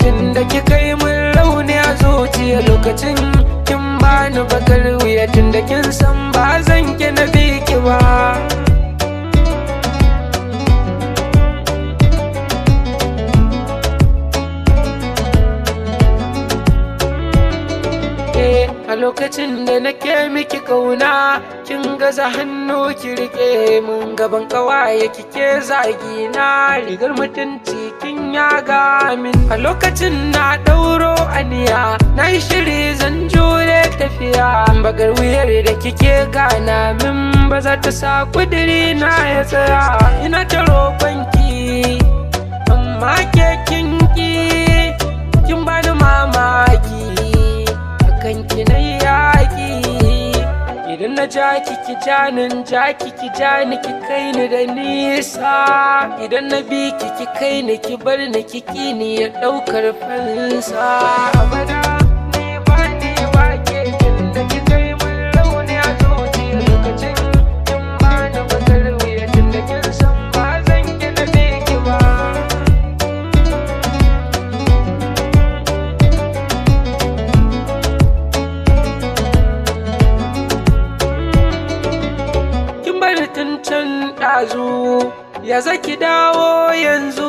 Tun da kika yi min rauni a zuciya lokacin kin bani bakar wuya, tun da kin san ba zan ki na bi ki ba. A lokacin da nake miki kauna, kin gaza hannu ki rike mun. Gaban kawaye kike zagi na, rigar mutunci kin yaga min. A lokacin na dauro aniya, na yi shiri zan jure tafiya. Bakar wuyar da kike gana min ba za ta sa kudiri na ya tsaya. Ina ta roƙonki amma ke kin ki, kin bani mamaki, akan ki na yaƙi. Idan na ja ki ki janin ja ki ki ja ni ki kai ni da nisa. Idan na bi ki ki kai ni ki bar ni ki ki ni ya ɗaukar fansa. Abada ni ba ni ba ke, tun da ki kai mun rauni a zuciya lokacin kin ba ni bakar wuya, tun da kin san ba zan ki na bi ki ba. Kin bari tun can ɗazu, ya zaki dawo yanzu?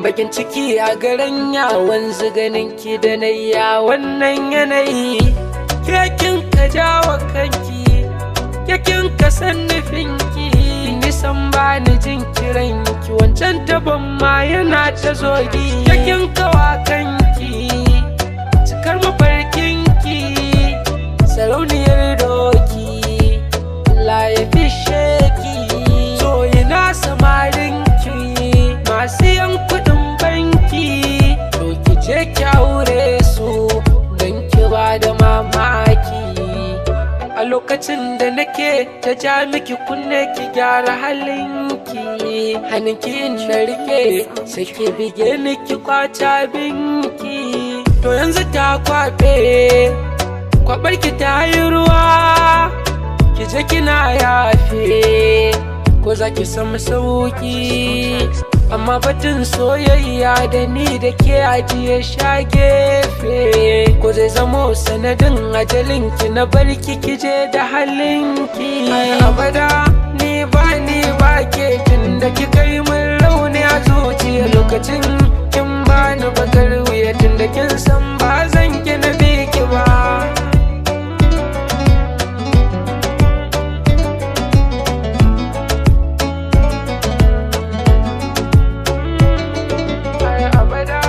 Bakin ciki a garin yawon ganin ki da na ya wannan yanayi. Ke kin ka jawo kanki, ke kin ka san nufinki. Nisan ba ni jin kiranki, wancan taban ma yana ta zogi. Ke kin kawa kanki cikar mafarkinki, sarauniyar doki, Allah ya fishe ki. So ina samarinki masu yan kudin banki, to ki je ki aure su don ki ba da mamaki. A lokacin da nake ta ja miki kunne ki gyara halinki, hannunki na rike sai ki bige ni ki kwace abinki. To yanzu ta kwabe, kwabarki ta yi ruwa, ki je kina yafe ko za ki samu sauki. Amma batun soyayya da ni da ke ajiye sha gefe, ko zai zamo sanadin ajalinki na barki ki je da halinki. Abada ni ba ni ba ke, tun da kika yi min rauni a zuciya lokacin kin bani bakar wuya, tun da kin san ba zan ki na bi ki ba. Har abada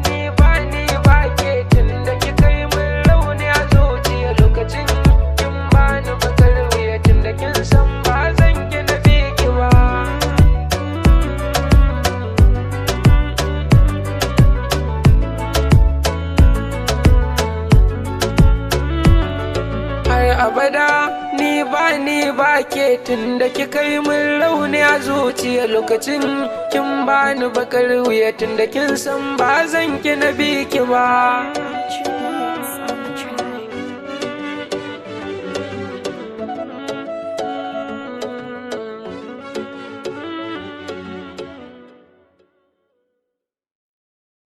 ni ba ni ba ke, tun da kika yi min rauni a zuciya lokacin kin bani bakar wuya, tun da kin san ba zan ki na bi ki ba. Har abada ni ba ni ba ke, tun da kika yi min rauni a zuciya lokacin kin bani bakar wuya, tun da kin san ba zan ki na bi ki ba.